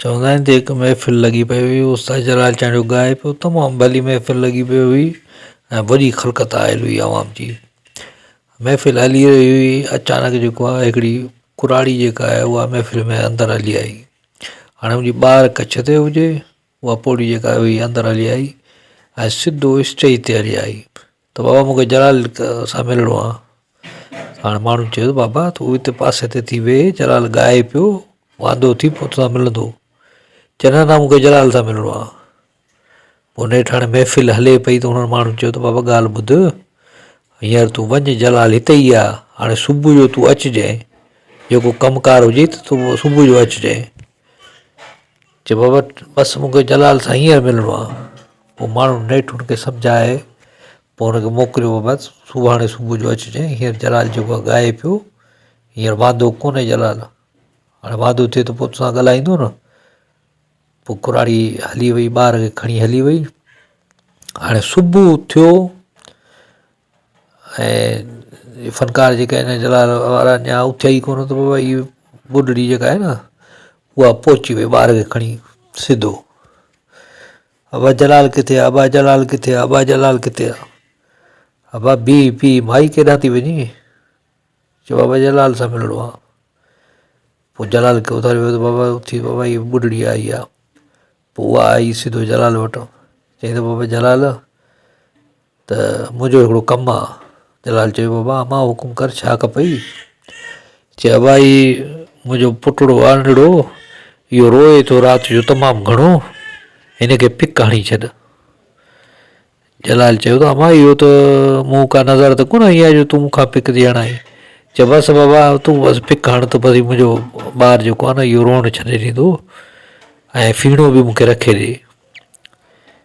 چوندا آهن ته هڪ محفل لڳي پئي هئي استاد جلال چانڊيو ڳائي پيو تمام ڀلي محفل لڳي پئي هئي ۽ وڏي خلقت آيل هئي عوام جي محفل هلي رهي هئي اچانڪ جيڪو آهي هڪڙي ڪراڙي جيڪا آهي اها محفل ۾ اندر هلي آئي هاڻي ان جي ٻار ڪڇ تي هجي اها پوڙهي جيڪا هئي اندر هلي آئي ۽ سڌو اسٽيج تي هلي آئي ته بابا مون کي جلال سان ملڻو آ. هاڻي ماڻهن چيو ته بابا تون اتي پاسي تي ٿي ويهه جلال ڳائي پيو واندو ٿي پوء توسان ملندو. چي نه نه مون کي جلال سان ملڻو آ. پوء نيٺ هاڻي محفل هلي پئي ته انهن ماڻهن چيو ته بابا ڳالهه ٻڌ هينئر تون وڃ جلال هتي ئي آ هاڻي صبح جو تون اچجانء جيڪو ڪم ڪار هجئي ته تون صبح جو اچجانء. چي بابا بس مون کي جلال سان هينئر ملڻو آ. پوء ماڻهن نيٺ هن کي سمجهائي پوء هن کي موڪليو بابا سڀاڻي صبح جو اچجانء هينئر جلال جيڪو آ ڳائي پيو هينئر واندو ڪونهي جلال هاڻي واندو ٿئي ته پوء توسان ڳالهائيندو نه. پوء ڪراڙي هلي وئي ٻار کي کڻي هلي وئي هاڻي صبح ٿيو ۽ فنڪار جيڪي آهن جلال وارا اڃا اٿيا ئي ڪونه ته بابا هي ٻڍڙي جيڪا آهي نه اها پهچي وئي ٻار کي کڻي سڌو ابا جلال ڪٿي آ ابا جلال ڪٿي آ ابا جلال ڪٿي آ ابا بيهه بيهه مائي ڪيڏانهن ٿي وڃي چيو بابا جلال سان ملڻو آ پوء جلال کي اٿاريو ويو ته بابا اٿي بابا هي ٻڍڙي آئي آ پوء اها آئي سڌو جلال وٽ چيائين ته بابا جلال ته منهنجو هڪڙو ڪم آ. جلال چيو بابا امان حڪم ڪر ڇا کپئي؟ چي ابا هي منهنجو پٽڙو آ ننڍڙو اهو روئي ٿو رات جو تمام گهڻو هن کي پڪ هڻي ڇڏ. جلال چيو ته امان اهو ته مون ڪا نظر ته ڪونه هنئي آ جو تون مون کان پڪ ٿي هڻائين. چي بس بابا تون بس پڪ هڻ ته بس هي منهنجو ٻار جيڪو آ نه اهو روئڻ ڇڏي ڏيندو ۽ ڦيڻو به مون کي رکي ڏي.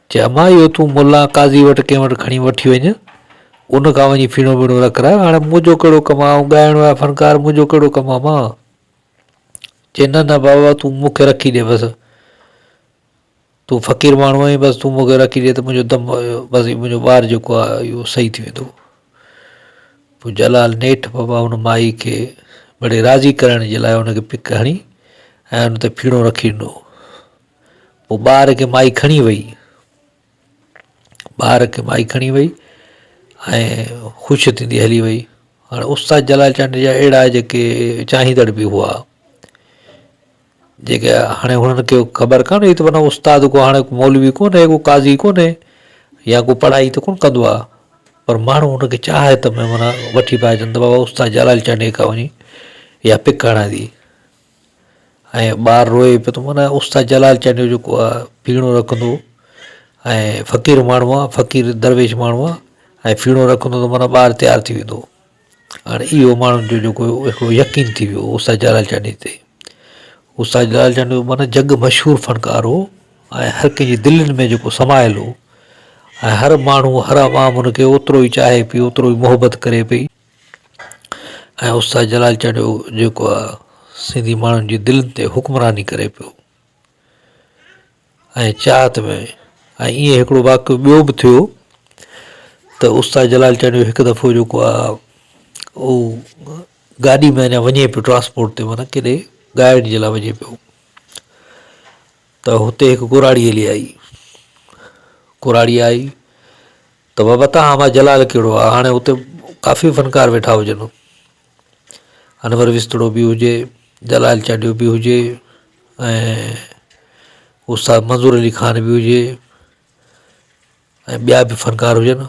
چي امان اهو تون ملان قاضي وٽ ڪنهن وٽ کڻي وٺي وڃ، ان کان وڃي ڦيڻو ٻيڻو رکراء، هاڻي منهنجو ڪهڙو ڪم آ، آئون ڳائڻو آهيان فنڪار، منهنجو ڪهڙو ڪم آ امان؟ چي نه نه بابا تون مون کي رکي ڏي بس، تون فقير ماڻهو آهين بس تون مون کي رکي ڏي ته منهنجو دم بس هي منهنجو ٻار جيڪو آهي اهو صحيح ٿي ويندو. پوء جلال نيٺ بابا ان مائي کي بڙي راضي ڪرڻ جي لاء ان کي پڪ هڻي ۽ ان تي ڦيڻو رکي ڏنو. پوء ٻار کي مائي کڻي وئي. ٻار کي مائي کڻي وئي ۽ خوش ٿيندي هلي وئي. هاڻي استاد جلال چانڊيي جا اهڙا جيڪي چاهيندڙ به هئا جيڪي هاڻي هنن کي خبر ڪانه هئي ته معنيٰ استاد ڪو هاڻي مولوي ڪونهي ڪو قاضي ڪونهي يا ڪو پڙهائي ته ڪونه ڪندو آهي پر ماڻهو هن کي چاهت ۾ معنيٰ وٺي پيا اچن ته بابا استاد جلال چانڊيي کان وڃي يا پڪ هڻائي ٿي ۽ ٻار روئي پيو ته معنيٰ استاد جلال چانڊيو جيڪو آ ڦيڻو رکندو ۽ فقير ماڻهو آ فقير درويش ماڻهو آ ۽ ڦيڻو رکندو ته معنيٰ ٻار تيار ٿي ويندو هاڻي اهو ماڻهن جو جيڪو هڪڙو يقين ٿي ويو استاد جلال چانڊيي تي استاد جلال چانڊيو معنيٰ جڳ مشهور فنڪار هو ۽ هر ڪنهن جي دلين ۾ جيڪو سمايل هو ۽ هر ماڻهو هر عوام ان کي اوترو ئي چاهي پئي اوترو ئي محبت ڪري پئي ۽ استاد جلال چانڊيو جيڪو آ سنڌي ماڻهن جي دلين تي حڪمراني ڪري پيو ۽ چاهت ۾ ۽ ائين هڪڙو واقعو ٻيو به ٿيو ته استاد جلال چانڊيو هڪ دفعو جيڪو آ اهو گاڏي ۾ اڃا وڃي پيو ٽرانسپورٽ تي معنيٰ ڪيڏي ڳائڻ جي لاء وڃي پيو ته هتي هڪ ڪراڙي هلي آئي ڪراڙي آئي ته بابا تهان مان جلال ڪهڙو آ هاڻي اتي ڪافي فنڪار ويٺا هجن انور وستڙو به هجي جلال چانڊيو به هجي ۽ استاد منظور علي خان به هجي ۽ ٻيا به فنڪار هجن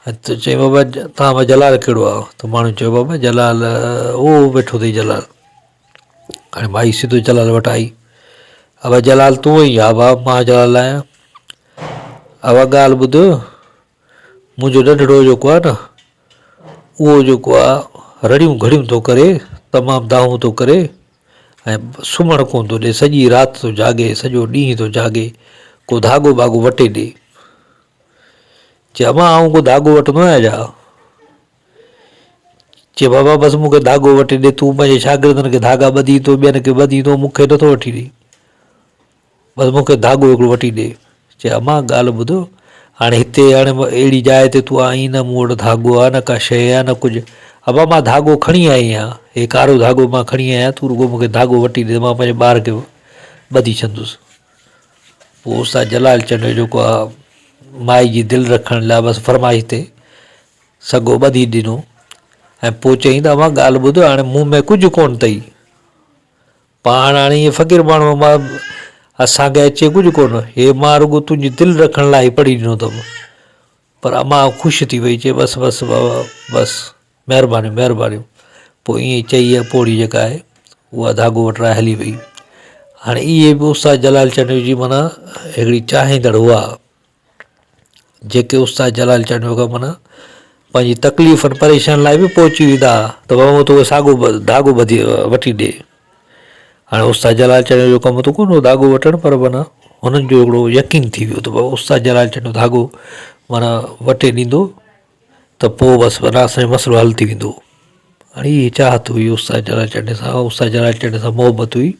۽ ته چيائين بابا توهان مان جلال ڪهڙو آ ته ماڻهن چيو بابا جلال اهو ويٺو اٿئي جلال هاڻي مائي سڌو جلال وٽ آئي ابا جلال تون ئي ها بابا مان جلال آهيان ابا ڳالهه ٻڌ منهنجو ننڍڙو جيڪو آهي نه اهو جيڪو آهي رڙيون گهڻيون ٿو ڪري تمام دانهون ٿو ڪري ۽ سمهڻ ڪونه ٿو ڏي سڄي رات ٿو جاڳي سڄو ڏينهن ٿو جاڳي ڪو ڌاڳو ٻاڳو وٽي ڏي چي امان آئون ڪو ڌاڳو وٽندو آهيان ڇا؟ چي بابا بس مون کي ڌاڳو وٺي ڏي تون پنهنجي شاگردن کي ڌاڳا ٻڌين ٿو ٻين کي ٻڌين ٿو مون کي نٿو وٺي ڏي بس مون کي ڌاڳو هڪڙو وٺي ڏي چي امان ڳالهه ٻڌ هاڻي هتي هاڻي اهڙي جاء تي تون آئين نه مون وٽ ڌاڳو آهي نه ڪا شيء آهي نه ڪجهه ابا مان ڌاڳو کڻي آئي آهيان، هي ڪارو ڌاڳو مان کڻي آئي آهيان، تون رڳو مون کي ڌاڳو وٽي ڏي ته مان پنهنجي ٻار کي ٻڌي ڇڏندس. پوء استاد جلال چنيو جيڪو آ مائي جي دل رکڻ لاء بس فرمائش تي سڳو ٻڌي ڏنو ۽ پوء چيائين ته امان ڳالهه ٻڌ هاڻي مون ۾ ڪجهه ڪونه اٿئي. پاڻ هاڻي هيء فقير ماڻهو مان اسان کي اچي ڪجهه ڪونه، هي مان رڳو تنهنجي دل رکڻ لاء هي پڙهي ڏنو اٿم. پر امان خوش ٿي وئي، چي بس بس بابا بس مهربانيون مهربانيون. پوء ائين چئي اها پوڙهي جيڪا آهي اها ڌاڳو وٺرائي هلي وئي. هاڻي اهي به استاد جلال چانڊيو جي معنيٰ هڪڙي چاهيندڙ هئا. جيڪي استاد جلال چانڊيو کان معنيٰ پنهنجي تڪليفن پريشانين لاء به پهچي ويندا ها ته بابا مون توکي ساڳو ڌاڳو ٻڌي وٺي ڏي. هاڻي استاد جلال چانڊيو جو ڪم ته ڪونه هو ڌاڳو وٺڻ پر معنيٰ هنن جو هڪڙو يقين ٿي ويو ته بابا استاد جلال چانڊيو ڌاڳو معنيٰ وٺي ڏيندو ته پوء بس معنيٰ اسان جو مسئلو حل ٿي ويندو. هاڻي هي چاهت هئي استاد جلال چانڊيي سان استاد جلال چانڊيي سان محبت هئي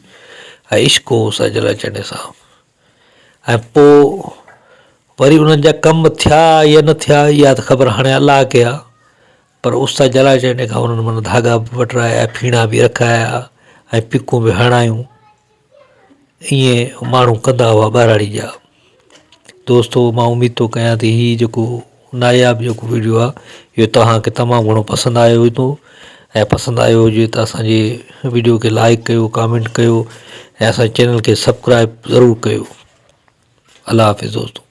۽ عشق هو استاد جلال چانڊيي سان. ۽ پوء وري انهن جا ڪم ٿيا يا نه ٿيا اها ته خبر هاڻي الله کي آ پر استاد جلال چانڊيي کان انهن معنيٰ ڌاڳا به وٺرايا ڦيڻا به رکايا ۽ پڪون به هڻايون ائين ماڻهو ڪندا هئا ٻهراڙي جا دوستو مان اميد ٿو ڪيان ته هي جيڪو ناياب جيڪو ويڊيو آ اهو توهان کي تمام گهڻو پسند آيو هوندو ۽ پسند آيو هجي ته اسان جي ويڊيو کي لائڪ ڪيو ڪامينٽ ڪيو ۽ اسان جي چينل کي سبسڪرائب ضرور ڪيو الله حافظ دوستو.